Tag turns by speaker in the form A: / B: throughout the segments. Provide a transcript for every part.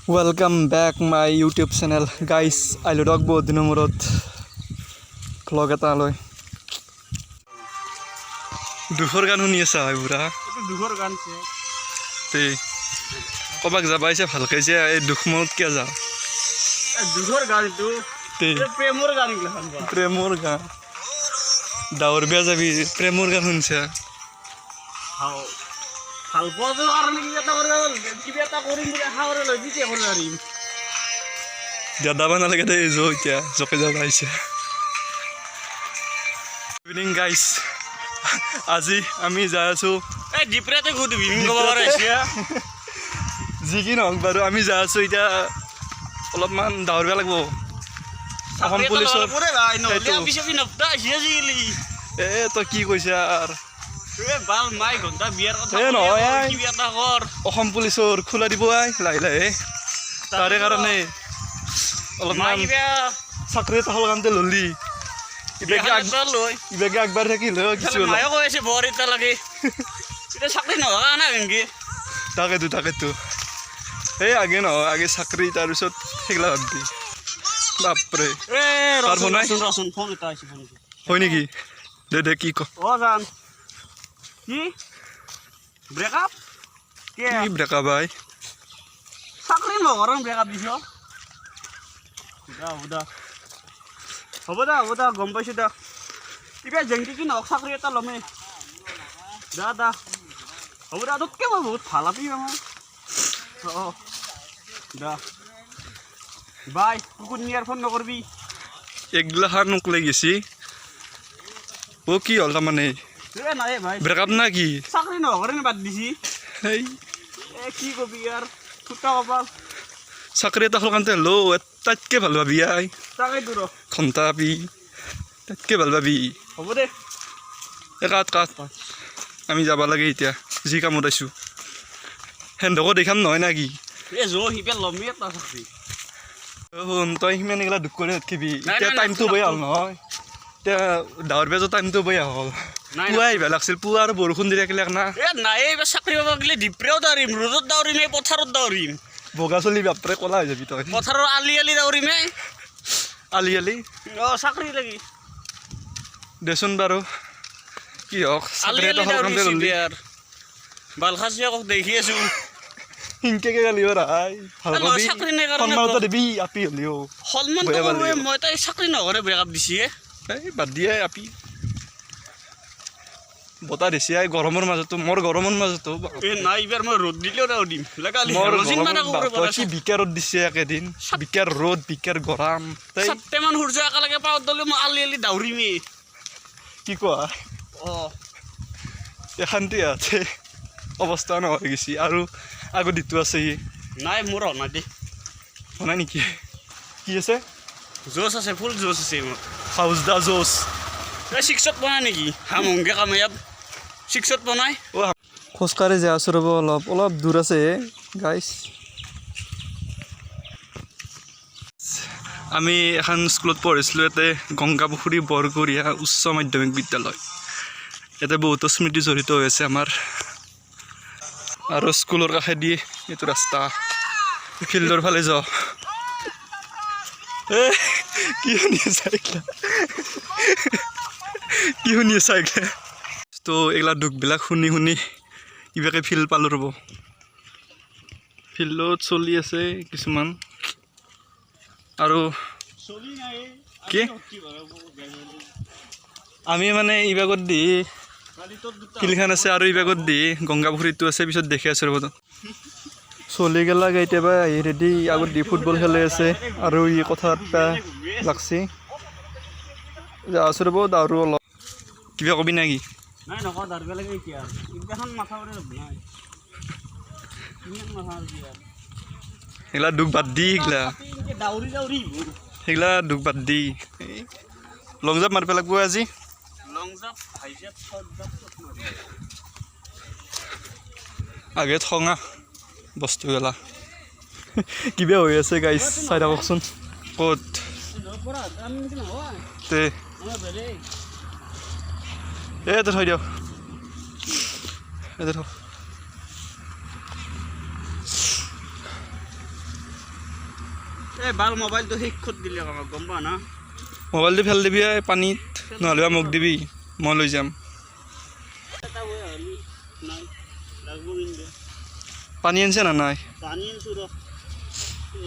A: Welcome back my YouTube channel, guys. আহিলোঁ দিয়ক বহুত দিনৰ মূৰত ভ্লগ এটা লৈ। দুখৰ গান শুনি আছা হয় বুঢ়া?
B: এইটো দুখৰ গান છે।
A: তে ক'বাক যাবা আহিছে ভালকে যে এই দুখ মনত কিয় যা?
B: দুখৰ গান এইটো।
A: তে
B: এই প্ৰেমৰ গান এইগিলাখান বা।
A: প্ৰেমৰ গান, ডাৱৰ বিয়া যাবি, প্ৰেমৰ গান শুনছা।
B: হাও, ভাল পোৱাটোৰ কাৰণে কিবা এটা কৰিব, কিবা এটা কৰিম বুলি আশা কৰি লৈ কি কৰিব পাৰিম?
A: দাদা নালাগে দে, যো এতিয়া জকে যাব আহিছে। ইভিনিং গাইছ, আজি আমি যাই আছোঁ।
B: এই ডিপ্ৰেতে গুড ইভিনিং ক'ব পৰা হৈছে।
A: যি কি নহওক বাৰু, আমি যাই আছোঁ এতিয়া। অলপমান ডাৱৰ বিয়া লাগিব অসম পুলিচৰ। সেইটো।
B: পিছে নপতা আহিছে আজিকালি।
A: এ তই কি কৈছা আৰু?
B: এ বাল মাই ঘণ্টা বিয়াৰ কথা
A: এ নহয়,
B: ক'লে
A: আই।
B: কিবা এটা কৰ।
A: অসম পুলিচৰ খোলা দিব আই লাহে লাহে, তাৰে কাৰণে
B: মাই
A: অলপমান
B: কিবা
A: চাকৰি এটা হ'ল কাৰণতে ললি ইবাগে।
B: বিয়াখন এটা লৈ
A: ইবাগে আগবাঢ়ি থাকিল কিছু অলপ।
B: মায়ে কৈ আছে বৰ এটা লাগে, এতিয়া চাকৰি নোহোৱা নাই নেকি?
A: তাকেতো তাকেতো, এই আগে নহয়, আগে চাকৰি, তাৰপিছত সেইগিলা ভাববি। বাপৰে!
B: এ
A: কাৰ
B: ৰচোন।
A: ফোন আই?
B: ৰচোন ৰচোন, ফোন এটা আহিছে, ফোন এটা।
A: হয় নেকি? দে দে, কি ক?
B: অ জান, কি ব্ৰেকআপ কি?
A: কি ব্ৰেকআপ আই?
B: চাকৰি নকৰং, ব্ৰেকআপ দিছ। দা হ'ব দা, হ'ব দা, হ'ব দা, গম পাইছোঁ দা। কিবা জেংকি কি নহওক, চাকৰি এটা ল'মেই। দা দা, হ'ব দা। তোতকৈ মই বহুত ভাল আপি মই। অঁ দা, বাই। কুকুৰ নিয়াৰ ফোন নকৰবি।
A: এগিলাখান মোক লৈ গেছি। অ কি হ'ল তাৰমানে?
B: এ নাই ভাই।
A: ব্ৰেকআপ না কি?
B: চাকৰি নহৰে বাদ দিছি।
A: এই
B: এ কি কবি আৰু, ফুটা কপাল।
A: চাকৰি এটা হ'ল কাৰণে ল', তাতকৈ ভাল পাবি আই।
B: তাকেইতো ৰ।
A: ঘণ্টা আপি, তাতকৈ ভাল পাবি।
B: হ'ব দে।
A: এ কাট কাট, আমি যাব লাগে এতিয়া। যি কামত আহিছোঁ সেন্ধকো দেখাম নহয় না কি?
B: এ যো সিপে ল'মেই এটা চাকৰি।
A: অ শুন, তই সিমান এইগিলা দুখ কৰি নাথাকিবি।
B: নাই,
A: এতিয়া
B: নাই,
A: টাইমটো
B: নাথাকো।
A: বেয়া হ'ল নহয়, এতিয়া ডাৱৰ বেজৰ টাইমটো বেয়া হ'ল।
B: নাই।
A: পুৱা আহিব লাগছিল পুৱা, আৰু বৰষুণ দি থাকিলে না।
B: এ নাই, এইবাৰ চাকৰি পাব গ'লে ডিপ্ৰেও দাউৰিম, ৰ'দত দাউৰিম, এই পথাৰত দাউৰিম।
A: বগা চলি, বাপৰে, ক'লা হৈ যাবি তই।
B: পথাৰৰ আলি আলি দাউৰিম এই।
A: আলি আলি?
B: অ, চাকৰি লাগি।
A: দেচোন বাৰু, কি হওক।
B: আলি
A: চাকৰি
B: আলি
A: এটা হ'ল
B: দাউৰিম
A: কাৰণে ললি।
B: আৰু বালখাচীয়াক দেখি আছো।
A: সিনকে গালি আই ভাল
B: এ নহয়,
A: পাবি।
B: চাকৰি নাই কাৰণে।
A: সন্মান এটা দিবি আপি হ'লেও।
B: সন্মানটো
A: বেয়া
B: কৰোৱে।
A: পালি।
B: মই তাই চাকৰি নকৰে ব্ৰেকআপ দিছে।
A: এই বাদ দিয়ে আপি। বতাহ দিছে আই গৰমৰ মাজতো, মোৰ গৰমৰ মাজতো।
B: এ নাই, এইবাৰ মই ৰ'দ দিলেও দাউৰিম লাগালি।
A: মোৰ
B: মানে
A: গৰমত কি বিকাৰ ৰ'দ দিছে একেদিন, বিকাৰ ৰ'দ, বিকাৰ গৰম তাই।
B: চাৰিটামান সূৰ্য একেলগে পাৱত দলে মই আলি আলি দাউৰিমেই।
A: কি কোৱা?
B: অ।
A: এখানতে আছে অৱস্থা নোহোৱা হৈ গৈছে, আৰু আগত দিটো আছে ই।
B: নাই, মোৰ হোৱা নাই দেই।
A: হোৱা নাই নেকি? কি আছে?
B: জোচ আছে, ফুল জোচ আছে মোৰ।
A: হাউচ দা জোচ।
B: এই ছিক্সত বনাই নেকি? হাম হোংগে কাময়াব ছিক্সত বনাই।
A: খোজকাঢ়ি যাই আছোঁ ৰ'ব, অলপ অলপ দূৰ আছে গাইছ। আমি এখন স্কুলত পঢ়িছিলোঁ ইয়াতে, গংগাপুখুৰী বৰগৰীয়া উচ্চ মাধ্যমিক বিদ্যালয়। ইয়াতে বহুতো স্মৃতি জড়িত হৈ আছে আমাৰ। আৰু স্কুলৰ কাষেদি এইটো ৰাস্তা ফিল্ডৰ ফালে যাওঁ। এ কি শুনি আছা এইগিলা? কি শুনি আছা এইগিলা? তো এইগিলা দুখবিলাক শুনি শুনি কিবাকে ফিল্ড পালোঁ ৰ'ব। ফিল্ডত চলি আছে কিছুমান আৰু কি আমি মানে ইবাগত দি ফিল্ডখন আছে আৰু ইবাগত দি গংগাপুখুৰীটো আছে, পিছত দেখি আছোঁ ৰ'ব। চলি গেলা কেতিয়াবা আহি ৰেডি আগত দি ফুটবল খেলি আছে আৰু ই কথা এটা লাগছি। আছোঁ ৰ'ব আৰু অলপ। কিবা কবি নেকি?
B: নাই, নকওঁ। দাঁড় লাগে এতিয়া আৰু এইগিলাখন মাথা মাৰি লাভ নাই। কিমান মাথা মাৰিবি আৰু?
A: সেইগিলা দুখ বাদ দি সেইগিলা।
B: দাউৰি দাউৰি।
A: সেইগিলা দুখ বাদ দি লং জাম্প মাৰিব লাগিব আজি।
B: লং জাম্প, হাই জাম্প, শ্বৰ্ট জাম্প চব মাৰিবি।
A: আগে থঙা বস্তুগিলা কিবা হৈ আছে গাইছ, চাই থাককচোন। ক'ত?
B: পৰা আমি নহয়।
A: তে
B: আমাৰ বেলেগ।
A: এই ইয়াতে থৈ দিয়ক, ইয়াতে থ।
B: এই ভাল মোবাইলটো শেষত দিলে আমাক, গম পা না?
A: মোবাইলটো ফেল দিবি এই পানীত, নহ'লে বা মোক দিবি, মই লৈ যাম।
B: এটা বৈ হ'লি নাই লাগব কিন্তু।
A: পানী আনিছে না নাই?
B: পানী আনছো ৰ।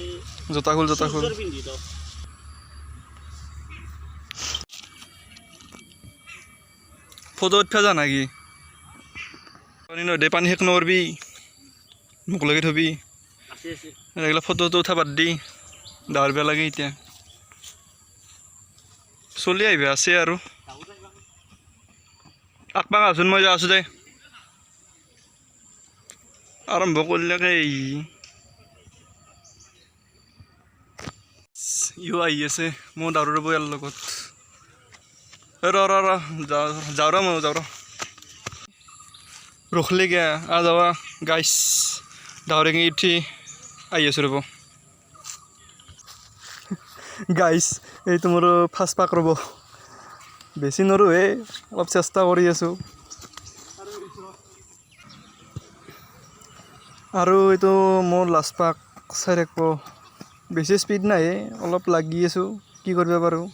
B: এই
A: জোতা খোল, জোতা খোল।
B: চুইজাৰ পিন্ধি ৰ।
A: ফটো উঠবা যা নাকি? পানী নদে, পানী শেষ নকৰবি, মোক লাগি থবি।
B: আছে আছে।
A: এইগিলা ফটো উঠা বাদ দি, ডাৱৰ বেয়া লাগে। এতিয়া চলি আহিবি, আছে আৰু। আকপাক আছোন, মই যাই আছো দে। আৰম্ভ কৰিলে ইও আহি আছে, মই দাৰু ৰ'ব ইয়াৰ লগত। এ ৰ ৰ ৰ, যাওঁ যাওঁ ৰ, মই যাওঁ ৰ। ৰখলে গিয়া আ যাৱা। গাইছ, ডাৱৰেঙি উঠি আহি আছোঁ ৰ'ব। গাইছ, এইটো মোৰ ফাৰ্ষ্ট পাক ৰ'ব। বেছি নৰোঁ এই, অলপ চেষ্টা কৰি আছোঁ। আৰু এইটো মোৰ লাষ্ট পাক, চাই থাকিব। বেছি স্পীড নাই, অলপ লাগি আছোঁ। কি কৰিব পাৰোঁ।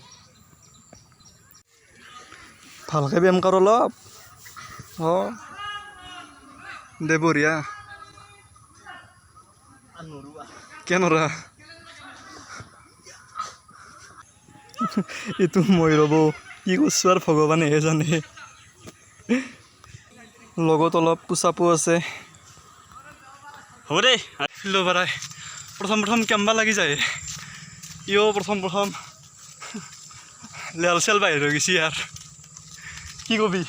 A: ভালকৈ ব্যায়াম কৰ অলপ। অঁ দে, বঢ়িয়া। কিয় নৰা? এইটো মই ৰ'ব কি কৰিছোঁ আৰু ভগৱানেহে জানে। লগত অলপ পোচাপো আছে।
B: হ'ব দেই।
A: ফিল্ডৰ পৰাই প্ৰথম প্ৰথম কেম্বা লাগি যায়। ইও প্ৰথম প্ৰথম লেল চেল বাহিৰ হৈ গৈছে। ইয়াৰ কি কবি?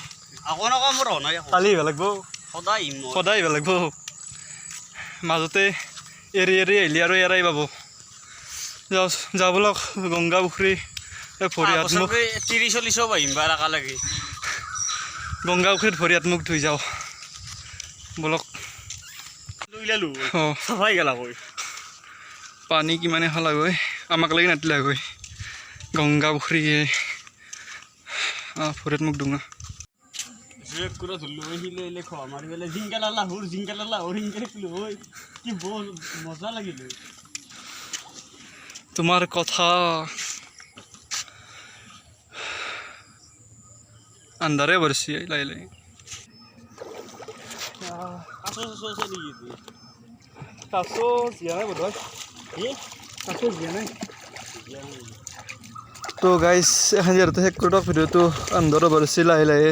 B: আকৌ নকওঁ, মোৰ হোৱা নাই আকৌ।
A: কালি আহিব লাগিব।
B: সদায় আহিম মই।
A: সদায় আহিব লাগিব। মাজতে এৰি এৰি আহিলে আৰু এৰাই পাব। যাওঁ যাওঁ বলক, গংগা পুখুৰী এই ভৰি হাত মুখ
B: 30 40ও আহিম বাৰ একেলগে।
A: গংগা পুখুৰীত ভৰি হাত মুখ ধুই যাওঁ বলক।
B: লৈ লালো।
A: অঁ।
B: চাফাই গেলা কৈ।
A: পানী কিমানে খালাগৈ, আমাক লাগি নাতিলাগৈ। গংগা পুখুৰী, অঁ, ভৰিত মুখ ডুঙা।
B: কুৰা ধৰলো, শিলে শিলে খোৱা মাৰি পেলাই জিংকালা লাহুৰ জিংকালা লাহুৰ হিংকে থাকিলো ঐ, কি বৰ মজা লাগিল।
A: তোমাৰ কথা আন্ধাৰে পৰিছে লাহে লাহে।
B: কাছ চাছ আছে নেকি?
A: কাছ জীয়া নাই বোধ হয়। কাছ জীয়া নাই। তো গাইজ, এখন যিহেতু শেষ কৰি দিয়ক ভিডিঅ'টো। আন্ধাৰো পৰিছে লাহে লাহে।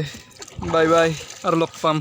A: বাই বাই, আৰু লগ পাম।